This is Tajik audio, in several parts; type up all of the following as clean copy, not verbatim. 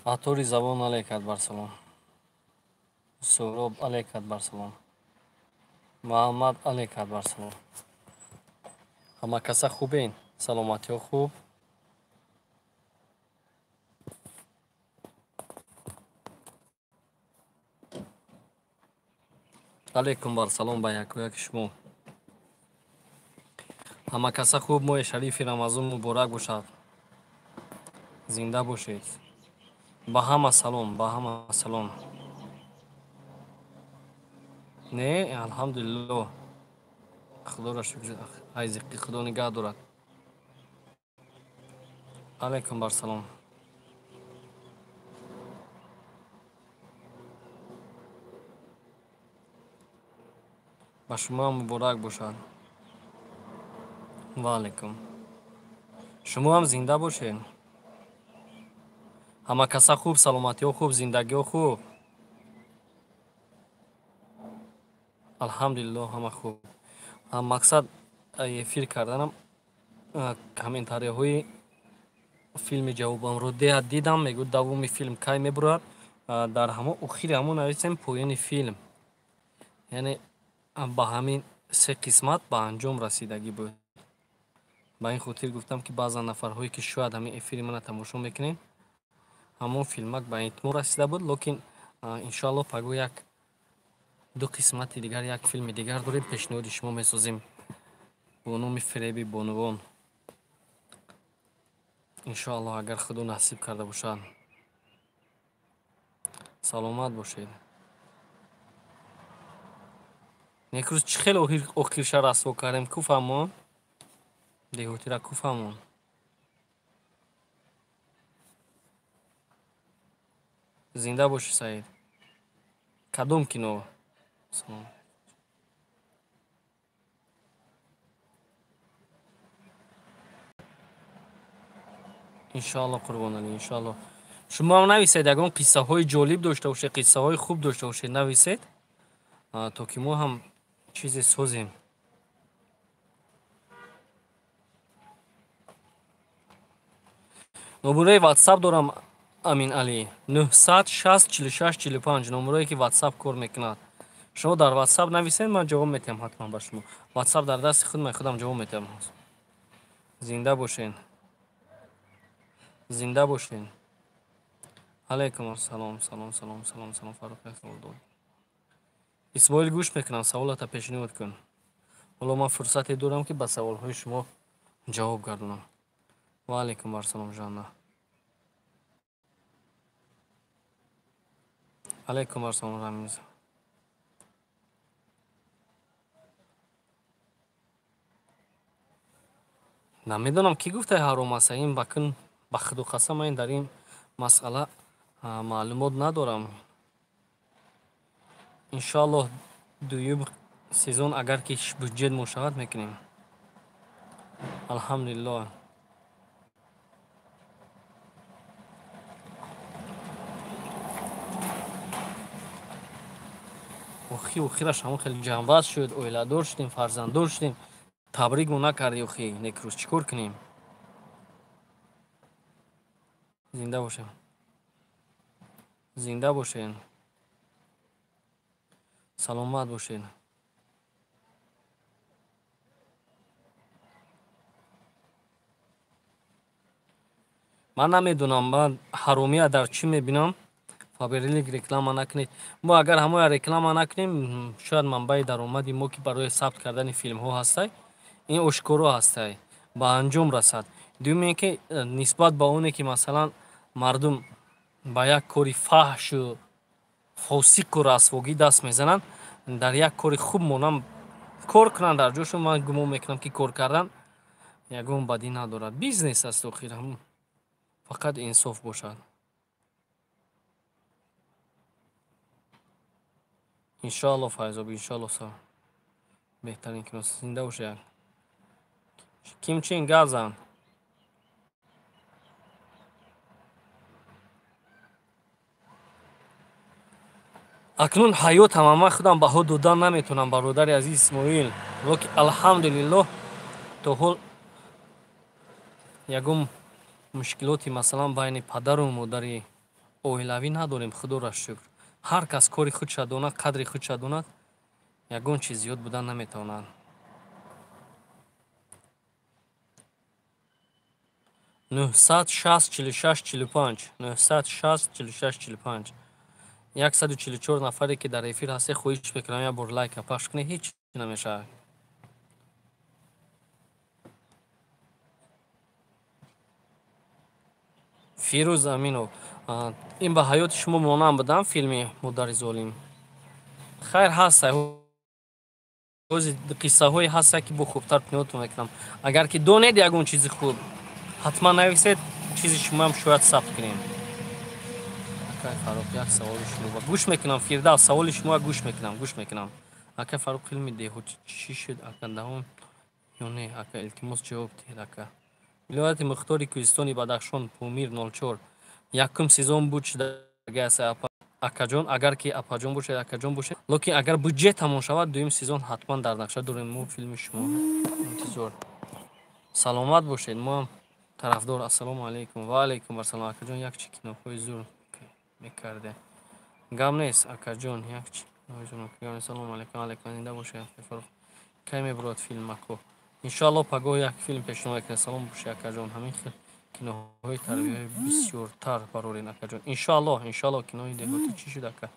Атори забон алейкат бар салом. Суҳроб алейкат бар салом. Муҳаммад алейкат бар салом. Ҳама каса хубен? Саломатиҳо хуб? Алейкум бар салом ба якояки шумо. Ҳама каса хуб? Моҳи шарифи Рамазон муборак бошад. Зинда бошед. Ба ҳама салом, ба ҳама салом. Не, алҳамдулиллоҳ. Худоро шукр, айзиқи Худо нигаҳ дорад. Алейкум бар салом. Ба шумо муборак бошад. Ва алейкум. Шумо ҳам зинда бошед. Ҳама каса хуб, саломатиҳо хуб, зиндагиҳо хуб. Алҳамдулиллоҳ, ҳама хуб. Мақсад эфир карданам комментарияҳои филми ҷавобамро деҳад дидам, мегӯ давоми филм кай мебурад. Дар ҳамо охири ҳамо нависем поёни филм. Яъне ба ҳамин се қисмат ба анҷом расидагӣ буд. Ба ин хотир гуфтам, ки баъзан нафарҳое ки шояд ҳамин эфири мана тамошо мекунед, ҳамон филмак ба итмом расида буд, лекин иншоаллоҳ пагоҳ як ду қисмати дигар, як филми дигар дорем, пешниҳоди шумо месозем бо номи Фиреби бонувон. Иншоаллоҳ агар Худо насиб карда бошад. Саломат бошед. Некрӯз чӣ хеле охирша расво кардем, ку фаҳмон? Деҳотира ку фаҳмон? Зинда бошӣ, Саид. Кадом кино? Салом. Иншоаллоҳ, Қурбоналӣ, иншоаллоҳ. Шумо ҳам нависед, ягон қиссаҳои ҷолиб дошта бошед, қиссаҳои хуб дошта бошед, нависед, то ки мо ҳам чизе созем. Номерои WhatsApp дорам, Амин Алӣ, 960 46 45, номерое ки WhatsApp кор мекунад. Шумо дар WhatsApp нависед, ман ҷавоб метиҳам ҳатман ба шумо. WhatsApp дар дасти худ, ман худам ҷавоб метиҳам. Зинда бошед. Зинда бошед. Алейкум ассалом, салом, салом, салом, салом, Фаррух савол дод. Исмоил, гӯш мекунам, саволата пешниҳод кун. Ҳоло ман фурсате дорам, ки ба саволҳои шумо ҷавоб гардонам. Ва алейкум ассалом, Жанна. Алейкум ассалом, Рамиз. Намедонам, кӣ гуфта ҳаром аст, ин ба кун, ба худу қасам, ман дар ин масъала маълумот надорам. Иншоаллоҳ дуюм сезон агар ки бюджет мошавад мекунем. Алҳамдулиллоҳ. Охи охираш ҳамон хеле ҷанбаз шуд, оиладор шудем, фарзанддор шудем. Табрикмо накарди охи, некрӯз чӣ кор кунем? Зинда бошем. Зинда бошед. Саломат бошед. Ман намедонам, ман ҳаромия дар чӣ мебинам. Фаберлик реклама накунед. Мо агар ҳамоя реклама накунем, шояд манбаи даромади мо, ки барои сабт кардани филмҳо ҳастай, ин ошкоро ҳастай, ба анҷом расад. Дуюм ин ки нисбат ба оне ки масалан мардум ба як кори фаҳшу фосиқу расвогӣ даст мезананд, дар як кори хуб монам кор кунанд дар ҷошон, ман гумон мекунам, ки кор кардан ягон бадӣ надорад. Бизнес аст охир, фақат инсоф бошад. Иншоаллоҳ, Файзоб, иншоаллоҳ, беҳтарин кино. Зинда бошед. Кимчин гап зан. Акнун ҳаётам ман худам баҳо додан наметавонам, бародари азиз Исмоил. Лекин алҳамдулиллоҳ то ҳол ягон мушкилоти масалан байни падару модари оилавӣ надорем, худоро шукр. Ҳар кас кори худша донад, қадри худша донад, ягон чиз зиёд будан наметавонад. 960 46 45 960 46 45 144 нафаре ки дар эфир ҳастед, хоҳиш мекунам як бор лайка пахш кунед, ҳеҷ намешавад. Фирӯз Аминов, ин ба ҳаёти шумо монанд будам филми Модари золим? Хайр, ҳаст, қиссаҳое ҳаста ки бо хубтар пинҳотон мекунам. Агар ки донед ягон чизи хуб, ҳатман нависед, чизи шумоам шояд сабт кунем. Акай Фаруқ, як саволи шумо гӯш мекунам. Фирдавс, саволи шумо гӯш мекунам, гӯш мекунам. Ака Фаруқ, филми деҳотӣ чӣ шуд, ака, давом ё не? Ака, илтимос ҷавоб диҳед, ака. Вилояти Мухтори Кӯҳистони Бадахшон, Помир 04. Якум сезон буд шудагиаст, акаҷон. Агар ки апаҷон бошед, акаҷон бошед. Лекин агар буҷет тамом шавад, дуюм сезон ҳатман дар нақша дорем. Мо филми шумо интизор. Саломат бошед, мо ҳам тарафдор. Ассалому алайкум. Ва алайкум ассалом. Акаҷон, як чи киноҳои зур мекарде. Гап нест, акаҷон, як чи киноҳои зур мекарде. Салому алайкум. Алайкум, зинда бошед, Фаруқ. Кай мебурад филм, ако? Иншоаллоҳ пагоҳ як филм пешниҳод мекунем. Салом бошед, акаҷон. Ҳамин хел киноҳои тарбияи бисёртар барорен, акаҷон. Иншоаллоҳ, иншоаллоҳ. Кинои деҳотӣ чӣ шуд, ака?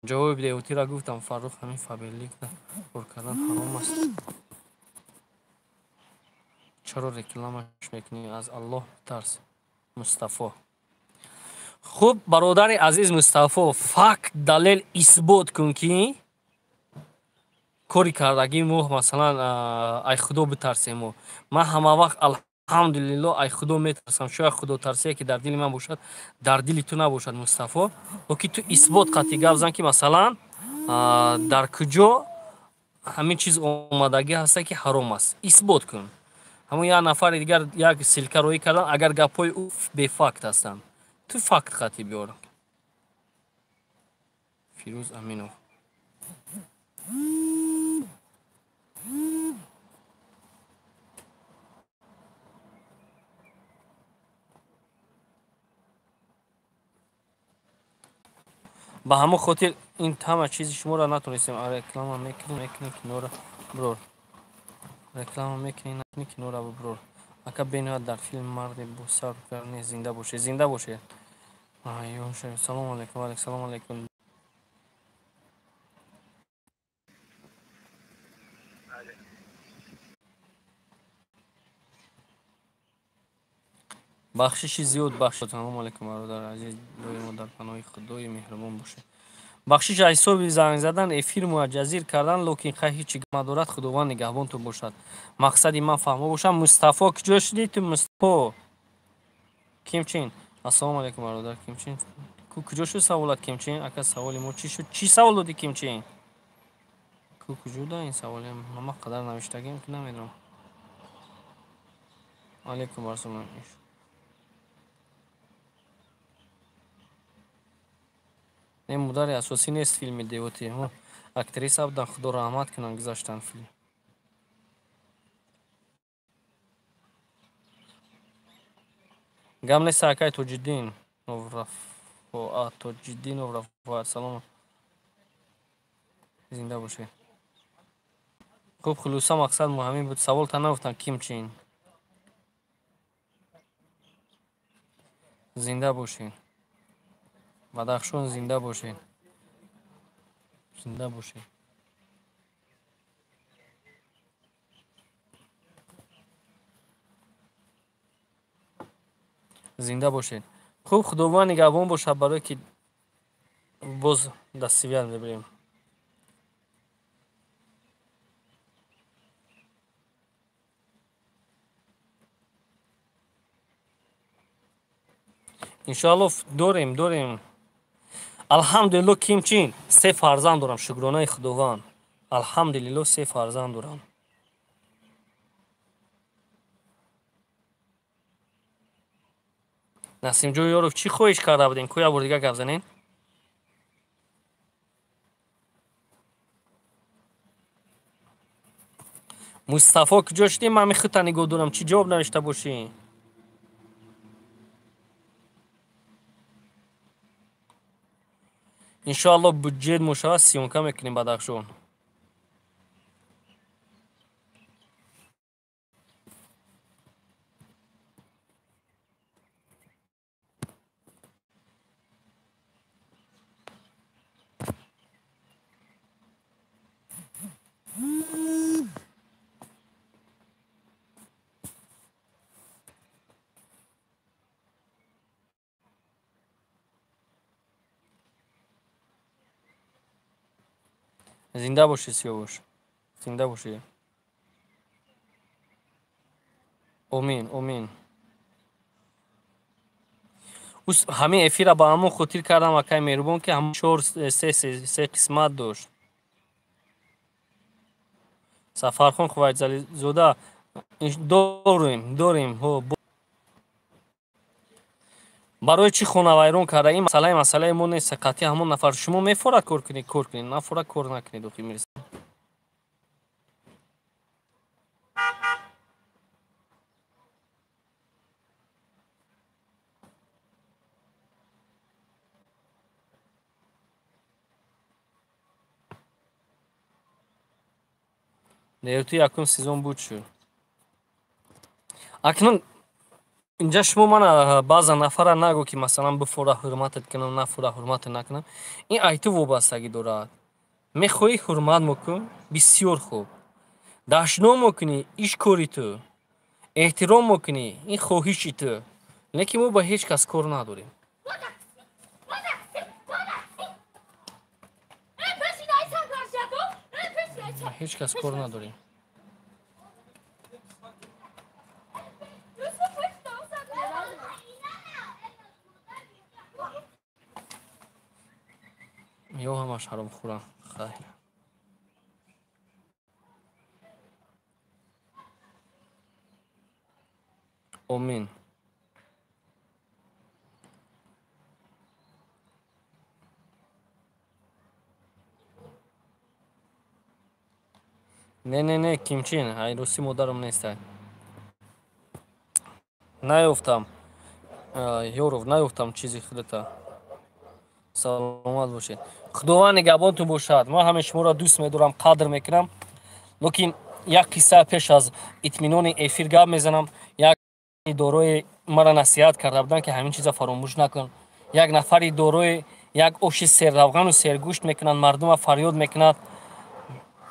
Ҷавоби деҳотиро гуфтам. Фаррух, ҳамин Фаберликда кор кардан ҳаром аст? Чаро рекламаш мекунӣ? Аз Аллоҳ битарс, Мустафо. Хуб, бародари азиз Мустафо, факт, далел исбот кун ки кори кардагии мо, масалан, ай Худо битарсем мо. Ман ҳама вақт алҳамдулиллоҳ ай Худо метарсам. Шояд худотарсие ки дар дили ман бошад, дар дили ту набошад, Мустафо. Лекин ту исбот қатъи гап зан ки масалан дар куҷо ҳамин чиз омадагӣ ҳаста ки ҳаром аст. Исбот кун. Ҳамон як нафари дигар як ссылка роӣ кардан, агар гапҳои ӯ бефакт ҳастанд, ту факт қатъи биёр. Фирӯз Аминов. Ба ҳамон хотир ин ҳама чизи шуморо натонистем. Реклама мекунем, мекунем, киноро бирор. Реклама мекунем, накунӣ, киноро бирор. Ака, бениҳоят дар филм марде бо сабр не, зинда бошед, зинда бошед. Салому алайкум. Ва алайкум салом алайкум. Бахшиши зиёд, бахш. Салому алайкум, бародари азиз, доимо дар паноҳи Худои меҳрубон бошед. Бахшиш аз ҳисоби занг задан, эфир муаҷҷазир кардан, лекин хай ҳеҷ гап надорад, Худованд нигаҳбонтон бошад. Мақсади ман фаҳмо бошам. Мустафо, куҷо шудӣ ту, Мустафо? Кимчин? Ассалому алайкум, бародар Кимчин. Ку куҷо шуд саволат, Кимчин? Ака, саволи мо чӣ шуд? Чӣ савол додӣ, Кимчин? Ку куҷо да ин саволи? Ман қадар навиштагиам ки намедонам. Алайкум ассалом. Не, модари асосӣ нест филми деҳотӣ. Актриса будан, Худо раҳмат кунанд, гузаштанд филм. Гап нест, акай Тоҷиддин Рафоат, Тоҷиддинов Рафоат, салом, зинда бошед. Хуб, хулоса мақсад мо ҳамин буд. Саволта нагуфтам, Кимчин. Зинда бошед. Бадахшон, зинда бошед. Зинда бошед. Зинда бошед. Хуб, Худованд нигаҳбон бошад, барое ки боз дастсивият мебарем. Иншоаллоҳ дорем, дорем. Алҳамдулиллоҳ, Кимчин, се фарзанд дорам, шукронаи Худованд. Алҳамдулиллоҳ, се фарзанд дорам. Насимҷон Ёров, чӣ хоҳиш карда будем? Ку як бор дигар гап занем? Мустафо куҷо шудӣ? Ман мехӯта нигоҳ дорам, чӣ ҷавоб навишта бошӣ? Иншоалло буҷет мошавад, съёмка мекунем Бадахшон. Зинда бошӣ, Сиёвуш, зинда бошӣ. Омин, омин. Ҳамин эфира ба ҳамон хотир кардам, акай меҳрубон, ки ҳамон чор се қисмат дошт. Сафархон Хувайзализода, дорем, дорем. Барои чӣ хонавайрон карда? Ин масъалаи мо нест. Қатъи ҳамон нафар. Шумо мефорад кор кунед, кор кунед, нафорад кор накунед. Охи мирса. Нерту якум сезон буд шуд. Акнун инҷа шумо мана баъза нафара нагӯ, ки масалан бифора ҳурматат кунам, нафора ҳурматат накунам. Ин айту вобастагӣ дорад. Мехоҳӣ ҳурмат мекун, бисёр хуб. Дашном мекунӣ, иш кори ту. Эҳтиром мекунӣ, ин хоҳиши ту. Лекин мо ба ҳеҷ кас кор надорем. Ба ҳеҷ кас кор надорем. Ё ҳамаш ҳаромхӯрам. Хайр. Омин. Не, не, не, кимчин, ай рӯси модарам нестай. Наёфтам. Ёров, наёфтам чизи худата. Саломат бошед. Худованд нигаҳбонтон бошад. Ман ҳамаи шуморо дӯст медорам, қадр мекунам. Лекин як қисса пеш аз итминони эфир гап мезанам. Як дорои маро насиҳат карда буданд, ки ҳамин чиза фаромӯш накун. Як нафари дорои як оши серравғану сергӯшт мекунанд, мардума фарёд мекунад.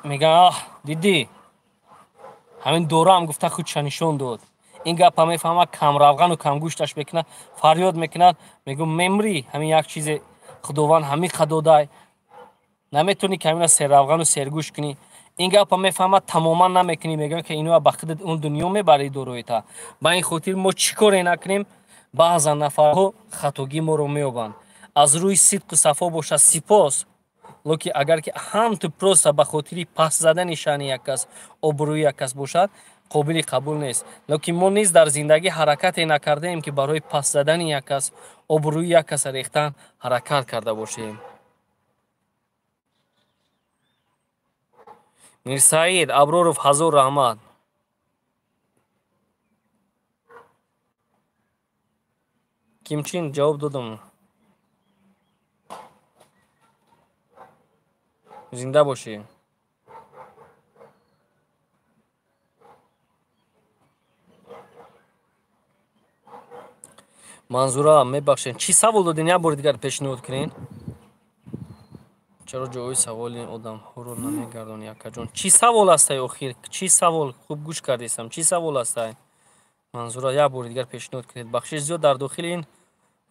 Мегӯянд, аҳ, дидӣ? Ҳамин дораам гуфта худша нишон дод. Ин гапа мефаҳмад, камравғану камгӯшташ мекунад, фарёд мекунад. Мегӯ, мемрӣ, ҳамин як чизе Худованд ҳамин қадодай. Наметавонӣ ки ҳамина серравғану сергӯшт кунӣ. Ин гапа мефаҳмад, тамоман намекунӣ. Мегӯянд, ки иноа ба худат он дунё мебарӣ дороита. Ба ин хотир мо чӣ коре накунем, баъзан нафарҳо хатогии моро меёбанд. Аз рӯи сидқу сафо бошад, сипос. Лекин агар ки ҳам ту просто ба хотири пас задани шаъни як кас, обрӯи як кас бошад, қобили қабул нест. Лекин мо низ дар зиндагӣ ҳаракате накардаем, ки барои пас задани як кас, обрӯи як каса рехтан ҳаракат карда бошем. Мирсаид Аброров, ҳазор раҳмат. Кимчин, ҷавоб додам. Зинда бошӣ. Манзура, мебахшед. Чӣ савол додин? Як бори дигар пешниҳод кунед. Чаро ҷои саволи одамҳоро намегардонӣ, акаҷон? Чӣ савол астай охир? Чӣ савол? Хуб гӯш кардистам. Чӣ савол астай? Манзура, як бори дигар пешниҳод кунед. Бахшиш зиёд, дар дохили ин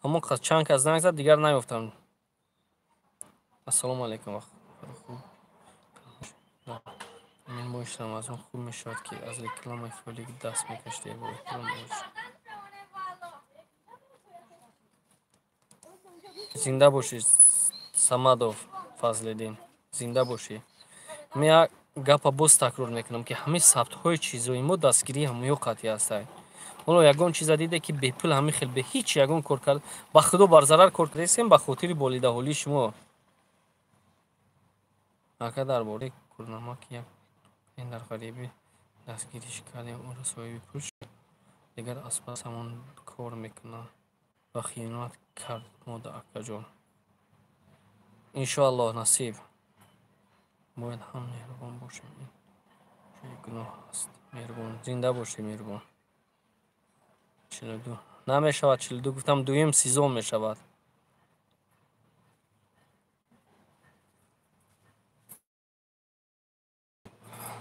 ҳамон чанд кас занг зад, дигар наёфтам. Ассалому алайкум. Ин моҳи Рамазон хуб мешавад, ки аз рекламаи фолик даст мекашед. Бо эҳтиром бош. Зинда бошӣ, Самадов Фазлиддин. Зинда бошӣ. Ман як гапа боз такрор мекунам, ки ҳамаи сабтҳои чизои мо дастгирии ҳамаё қатъӣ ҳастанд. Ҳоло ягон чиза диде, ки бепул ҳамин хел бе ҳеҷ ягон кор кард, ба худо бар зарар кор кардесем ба хотири болидаҳолии шумо. Ака, дар бораи курнамак як ин дар ғарибӣ Дастгириш кардем, ӯро соҳиби пул шуд. Дигар аз пас ҳамон кор мекунад ва хиёнат кард мода акаҷон. Иншоаллоҳ насиб. Бояд ҳам меҳрубон бошем. Ин ҷои гуноҳ аст. Меҳрубон. Зинда бошӣ, меҳрубон. 42 намешавад, 42 гуфтам, дуюм сезон мешавад.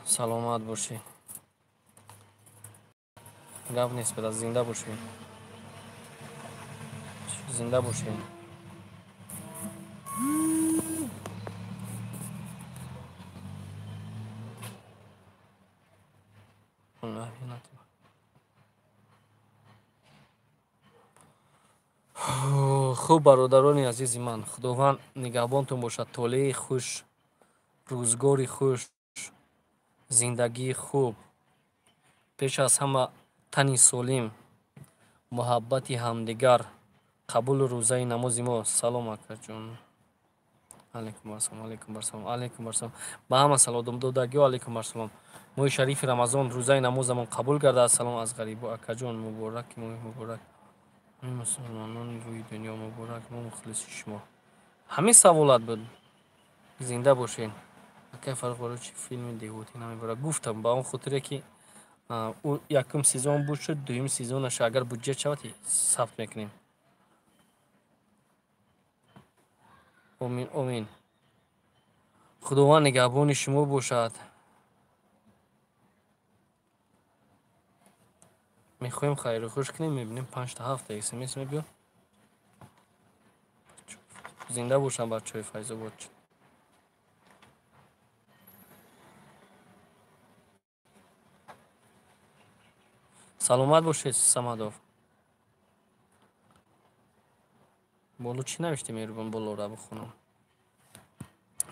Саломат бошӣ. Гап нест, бада, зинда бошӣ. Зинда бошӣ. Хуб, бародарони азизи ман, Худованд нигаҳбонтон бошад. Толеи хуш, рӯзгори хуш, зиндагии хуб, пеш аз ҳама тани солим, муҳаббати ҳамдигар, қабулу рӯзаи намози мо. Салом, акаҷон. Алайкум ассалом, алайкум ассалом, алайкум ассалом. Ба ҳама салом додагиҳо алайкум ассалом. Моҳи шарифи Рамазон рӯзаи намозамон қабул гардад. Салом аз ғарибо, акаҷон, муборак, моҳи муборак. Мусулмонони рӯи дунё муборак, мо мухлиси шумо. Ҳамин саволат буд. Зинда бошед. Акай Фаррух, барои чӣ филми деҳотӣ намебарад? Гуфтам, ба он хотире ки ӯ якум сезон буд шуд, дуюм сезонаш агар буҷет шавад, сабт мекунем. Омин, омин. Худованд нигаҳбони шумо бошад. Мехоҳем хайру хуш кунем, мебинем 5 та 7 та смс мебиёд. Зинда бошанд бачаҳои Файзобод. Саломат бошед, Самадов. Боло чӣ навишти, меҳрубон, болора бихонам.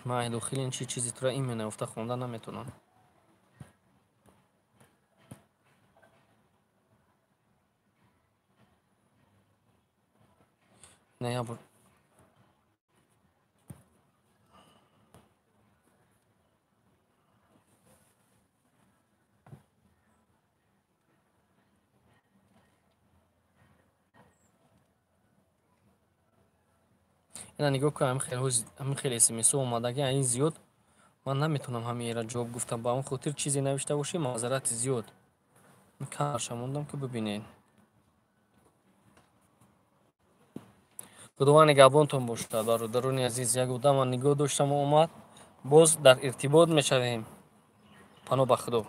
Ман дохили ин чи чизи тура имя наёфта хонда наметавонам. Ноябр. Ина нигоҳ кун, ҳамин хел смсо омадаги, ин зиёд ман наметавонам ҳамаеро ҷавоб гуфтам. Ба он хотир чизе навишта бошӣ, маъзарати зиёд. Камаша мондам ки бибинед. Худованд нигаҳбонтон бошад, бародарони азиз. Як одама нигоҳ доштам, омад. Боз дар иртибот мешавем. Паноҳ ба Худо.